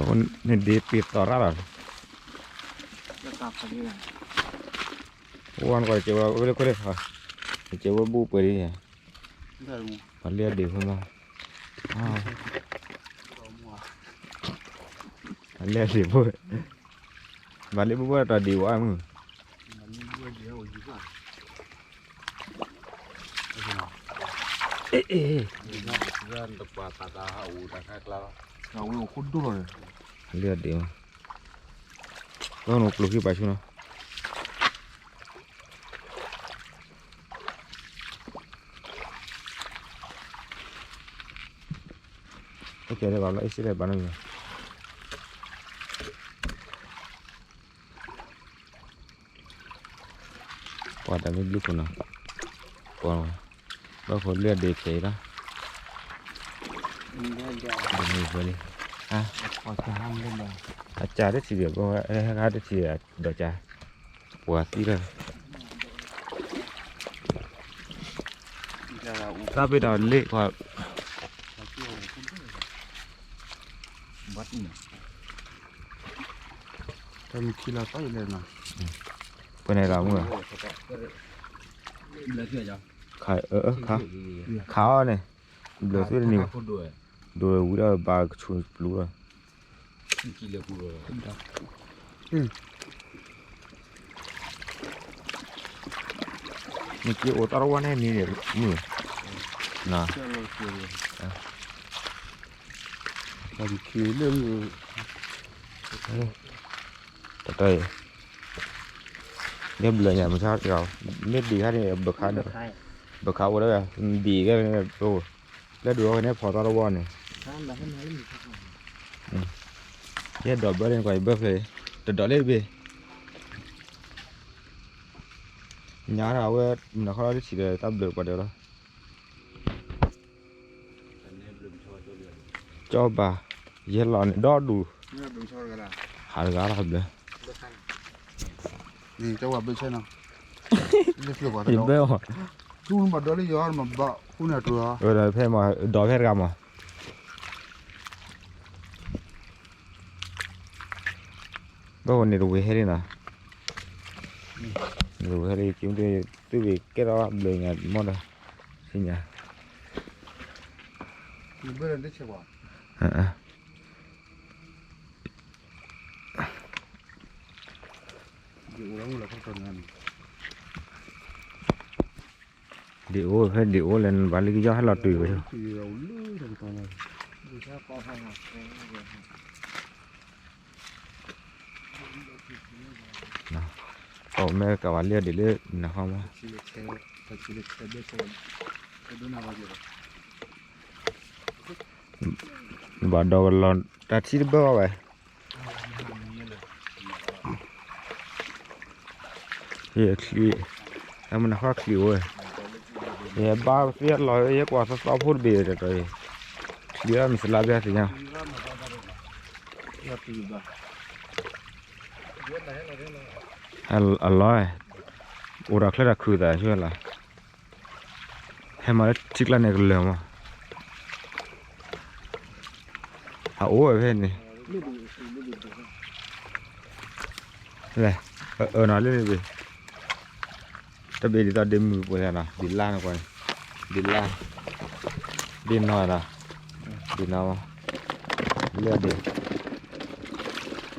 န့ၣ်ဒ့ပ့ၤသီရၣ်လီၤ, အိၣ်ဝဲနကွၢ်တကဲဝဲ ဝဲလၢခွဲးလၢ, တကဲဝဲဘူၣ်ပှဲၤဒ်န့ၣ်, ပှၤလၢအဒ့ဖိမး, ပှၤလၢအဒ့ဖိ, ပှၤလၢဘူၣ်ဘၣ်တၢ်ဒ့ဝဲမုၢ်, လၢအဒ့မး, ဘၣ်နကျိၣ်ခံပာ်ဆူၣ်နီၤ တကဲလၢဘၣ်လီၤ အ့ၣ်စ့လၢဘၣ်နီၤ, ပှၤတၢ်မ့ၢ်ဘျုးခိၣ်နီၤ, ပှၤ, ဘၣ်ခိၣ်လၢအဒ့ခဲအံၤလီၤ, ဒ့မ့ၢ်ဝဲလံ, အကၢ်တထံၣ်ဒီး ဟဲဟဲတထံၣ်ဒီး ဒီးကၢ် ပှၤသံလီၤ သးပ့ၤတၢ်လ့ၣ်ကွၢ်, ပှဲၤန့ၣ်လီၤမုၢ်, ခးအီၤန့ၣ်, ဘျၢသုတနံၤ, ဒိးဝံၤဒီးဘၣ်ကဆူၣ်ပျူၤလီၤ, နက့ၤအိၣ်သီတဝီန့ၣ်မံၤန့ၣ်, တၢ်တၢ်အံၤ, ယဘျၢညါမုၢ်ဆါတဂၤ, မ့ၢ်ဒံးခါန့ၣ် ဘၢခါန့ၣ်, ဘၢခါအိၣ်ဒီး, ဒံးကဲန့ၣ်, လၢဒုးအီၤန့ၣ်ဖီၣ်သီတဝီန့ၣ်, ယဲဒိးဘၢန့ၣ်ကွၢ်ယဘၢဖျၢၣ်, တဒိးလၢတဘ့ၣ်, ညါဒၣ်အဝဲ, မုၢ်နၤခီလီၤတထံၣ်ဒီးတၢ်ဘျၢပှၤဒၢးလီၤ ကၠီဘၣ်, ယဲလီၤန့ၣ်ဒီဒူၣ်, ဟးတဂၤလီၤဘျၢ, ယဘၢအီၤ, ဖဲမး ဒီးဖဲတဂၤမး, ဘၣ်ဃိန့ၣ်တဝ့ၤဟဲလံနီၤ, တဝ့ၤဟဲလံ သုဝ့ၤကဲထီၣ်ဘျၢညါမီၢ်ဒီး, သ့ၣ်ညါ ဒ်အိၣ်ဖဲဒ်အိၣ်လဲၣ် နဘၣ်လံကယီၢ်ဟဲလီၤတုၤဝဲ, ကီၢ်မဲကဝၤလၢဒ်လၢနဟီမး, ဘၣ်ဒီးကလီၤတၢ်ထံတဘၢဘၣ်ဝဲ ယချံ, တၢ်မုၢ်နၤဃီချံအိၣ်ဝဲ, ယဘၣ်သ့ၣ်လီၤ ယကွၢ်သီသီဖိတဘ့ၣ်တတီၤအံၤ, ချံအီၣ်မ့ၢ်စလါဘၣ်သ့ၣ်ညါ, အလီၢ်, အိၣ်ဒီးချၢဒီးခုသးဆူလီၤ, ဟဲမၤလၢထံကျါန့ၣ်ကလၢာ်မး, အအိၣ်ဝဲဖဲန့ၣ် လဲၣ်, အၢနီၤလၢန့ၣ်ဘ့ၣ်, တဘ့ၣ်ဒ်သိးဒ့မုၢ်ပှဲၤနီၤ ဒ်လါန့ၣ်ကွၢ်န့ၣ်, ဒ်လါ, ဒ်နီၤနီၤ, ဒ်နီၤ, လၢဒ့,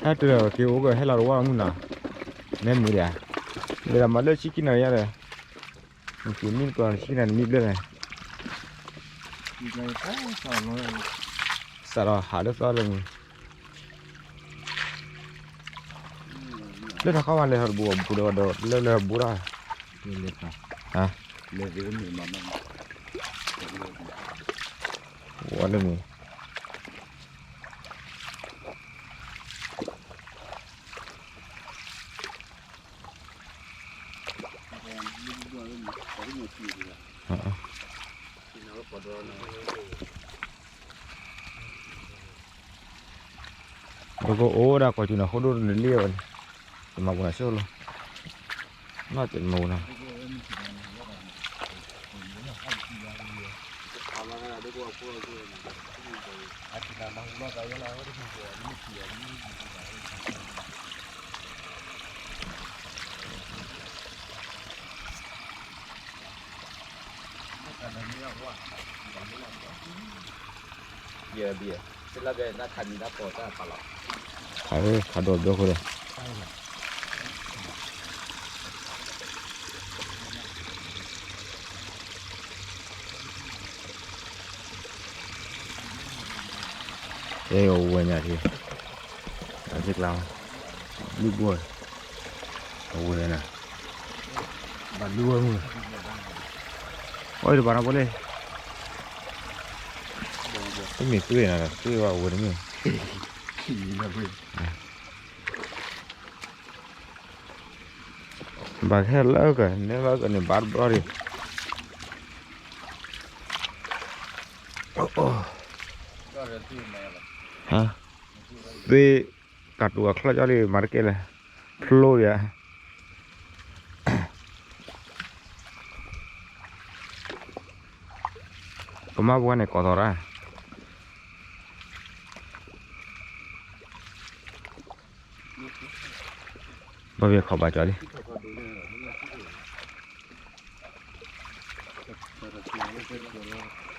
ဟဲတုၤဒီးက့ၤအိၣ်ကဟဲလီၤတဝီမုၢ်နီၤ, နဲမုၢ်ဒၣ်, ဘၣ်ဒီးမၤလၢဆံခံနံၣ်ညါဒီး, နက့ၤမံနကီၢ်ဆံခံနံၣ်နမံဘျဲၣ်လဲၣ်, စးထီၣ်ဟးလၢသီလၢမုၢ် လၢတၢ်ခီမးလဲၤဟီၣ်တဘူးအဘူးဒီး ဒီးလၢလၢဟီၣ်ဘူးဒၣ်, ဝဲလၢမုၢ်, ပကအိၣ်ဒၣ်ကွၢ်ကၠူၣ်နၤဃိဒိၣ်တလ့ၣ်ဝဲန့ၣ်, တမၤပူၤနၤဆိၣ်လီၤ, နီၢ်တမၤပူၤနၤ, ခးဝဲ ခးဒီးဘျီဃီဒီး အဲ အဝဲညါထံ အစ့ကျါ ဘျုးဘိ အဝဲနၤ ဘၣ်လူဝဲမုၢ် အီၣ်တဘၣ်နီၤဘိလ့ တမ့ၢ်သွံၣ်နၤ သွံၣ်ဝဲအဝဲတမ့ၢ် ဘၣ်ခဲလၢက နဲလၢကန့ၣ် ဘၣ်တဘျီဒံး ဟါ သ့ ကးတူာ်အချီၣ်ကၠီလံ မၤတကဲလၢ ဖျိယၤ ကမၣ်ပှၤန့ၣ် ကိးသီရၣ် ဘၣ်ဘၣ်ခီဘၣ်ကၠီလံ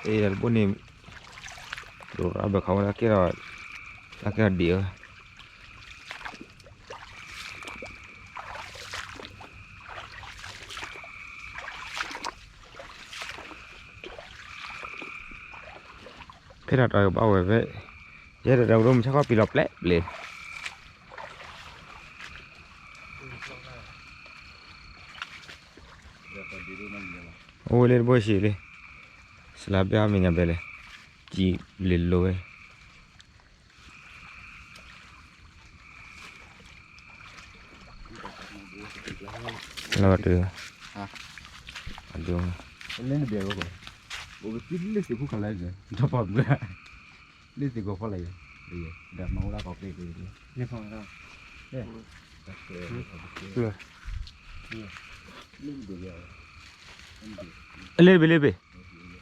အ့ၣ် တဘိန့ၣ် ဒိးရၣ်ဘၣ်ခီဝဲ တၢ်ကဲထီၣ်ဒံးဝဲ ဖဲတၢ်တီၤကဘၣ်ဝဲဖဲ ယဲတၢ်တီၤကဒိၣ်မုၢ်ဆါခီပံၤလီၤပျဲပျဲ အိၣ်ဝဲလၢတဘိဆံးလံ စလါဘၣ်အမဲာ်ညါဘဲလဲၣ် စံးဘျုးလိၤဝဲ လီၤဘၣ်တုၤ အဒိ လၢနဘဲၣ်ဝဲကီး အိၣ်ကသံလၢသ့ၣ်ခိၣ်ခါလၢယဲ ဒီးပှၤဘျုး လၢသ့ၣ်ခိၣ်ဖီလာ်ယဲ ဒီးမၤဝဲဒၣ်ကီးကျဲကျဲ လၢဘ့ၣ်လၢဘ့ၣ်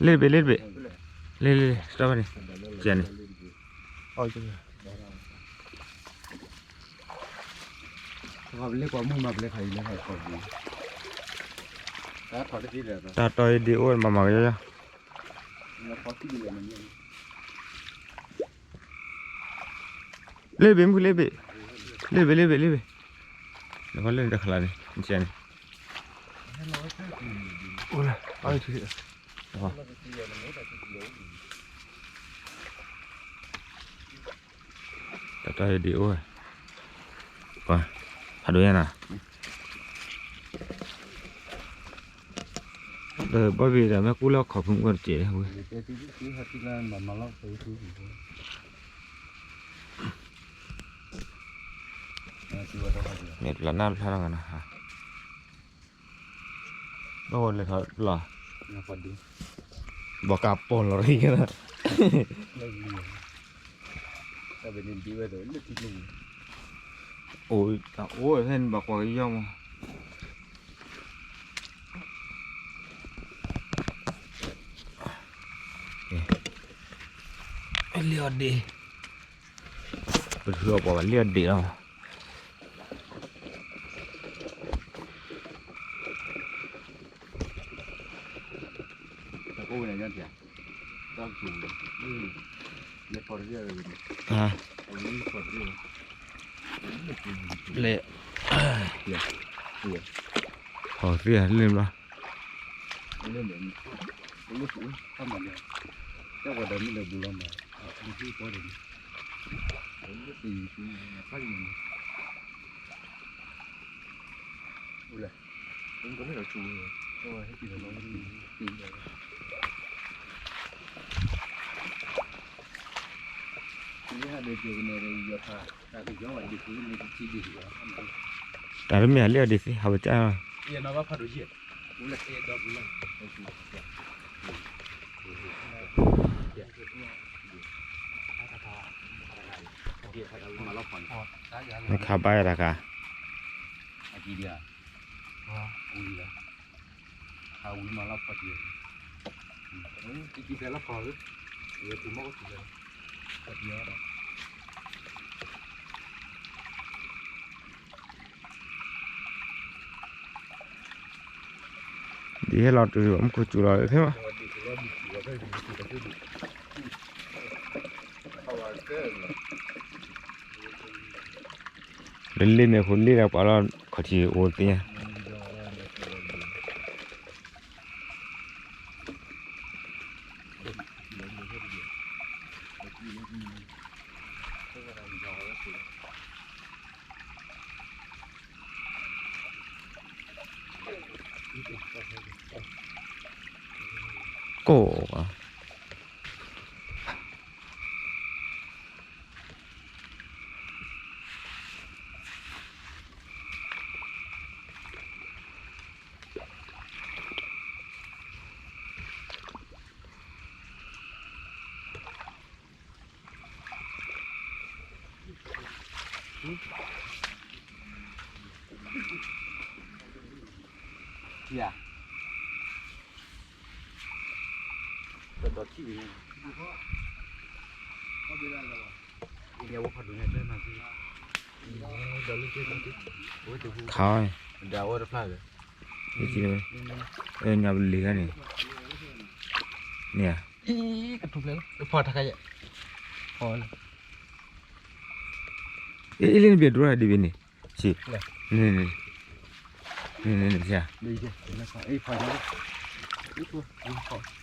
လၢဘ့ၣ် လၢဘ့ၣ် လၢလၢလၢ စတၢ်ဘၣ်န့ၣ် ကဲန့ၣ် တၢ်တီၤအံၤဒ်အိၣ်မၤမၤကယီယီ လၢဘ့ၣ်မုၢ် လၢဘ့ၣ် လၢဘ့ၣ် လၢဘ့ၣ် လၢဘ့ၣ် နကလၢနတခလါန့ၣ် နကဲန့ၣ် အိၣ်လၢ အ တၢ်တီၤအံၤဒ်အိၣ် ပှၤ ဖးဒိၣ်ညါနၤ ဒီးဘီဘ့ၣ်ဒီးမ့ၢ်ကူၣ်လၢအခီၣ်ဖုးမုၢ်တစဲးဝဲ မ့ၢ်ပျၢ်နၢ်ပျၢ်ထီၣ်ကနၤ ဘၣ်ဝဲလဲၤထီၣ်ပျၢ် ဘီကါပီၢ်လီၤရံၣ်ကနၤ အိၣ် အိၣ်ဖဲန့ၣ်ဘၣ်ကွၢ်ကယီမး လ့ၣ်အီၣ်ဒ့ၣ် ပထုးအီၣ်ပှၤဘၣ်လ့ၣ်အီၣ်ဒ့ၣ်လီၤ ဟါ လဲၣ် ဟီၣ်သ့ၣ်လ့ၣ်ဘျီ တၢ်တမ့ၢ်ဟးလ့ၣ်အီၣ်ဒ့ၣ်သ့ ဟးဝဲကၢ် နခးဘၣ်ယၤတၢ်ခါ အဝံၤမၤလီၤဖီၣ်တံၢ် တံၢ်ဖဲလီၤဖီၣ်လီၤ ဒ်ဟဲလီၤတုၤမူခိၣ်စူၤလီၤဖဲမး, လၢလ့မဲာ်ဖိလ့ဒီးပှၤလီၤခီၣ်ထံးအိၣ်သ့ၣ်ညါ ကိၢ် ခါဝဲ, ညါပလံၤဂၤန့ၣ်, န့ၣ်, အ့ၣ်လၢနဘၣ်ဒိဒၣ်ဒ်ဘ့ၣ်န့ၣ်, န့ၣ်, န့ၣ်, န့ၣ်,